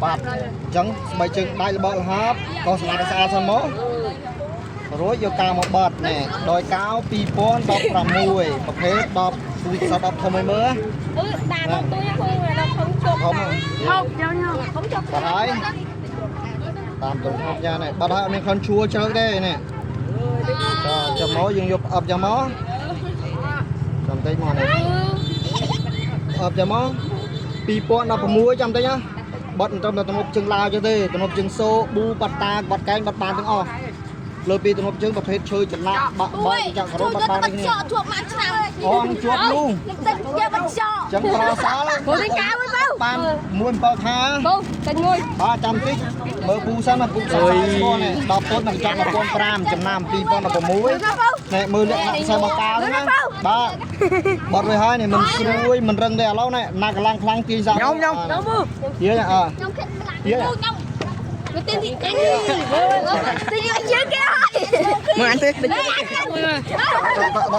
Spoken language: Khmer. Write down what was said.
បាទអញ្ចឹងស្បែកជើងដៃរបស់លហាបក៏ស្អាតស្អាតសិនមករួចយកកាវមកបត់នេះដោយកៅ2016ប្រភេទ10ស្វីស10ធំឲ្យមើល អឺដាក់ដល់ទួយគូដល់ធំជប់ ធំ ហូបយកញធំជប់ បាត់ហើយតាមត្រង់ហូបយ៉ាងនេះបាត់ហើយអត់មានខនជួជ្រើកទេនេះចាចាំមកយើងយកផ្អឹបចាំមកចាំតិចមកនេះផ្អឹបចាំមក2016ចាំតិចណាបត់មិនត្រឹមតែទំនប់ជើងឡាវចឹងទេទំនប់ជើងសូប៊ូបាត់តាបាត់កែងបាត់បានទាំងអស់លើពីទំនប់ជើងប្រភេទឈើចល័កបាក់បាក់ចាក់ក្របាត់បាននេះ ចកជួបមួយឆ្នាំ អងជួបនោះ តិចយកបាត់ចក ចឹងប្រសាល គូទិញកៅវិញបង បានមួយ7ខែ បងទិញមួយ បាទចាំតិចមើលពូសិនណាពូសិនស្គាល់នេះ10ពុតនឹងចង់1500ចំណាំ2016នេះមើលលក្ខណៈខ្សែបកាវណាបាទបត់រួចហើយនេះមិនស្រួយមិនរឹងទេឥឡូវនេះណាកម្លាំងខ្លាំងទាញសាក់ ញោមញោម ទាញអើ ខ្ញុំគិតម្លា ទាញ ខ្ញុំទៅទិញទីទិញទិញឲ្យជាងគេហើយ មើលអញទេ មួយ ដល់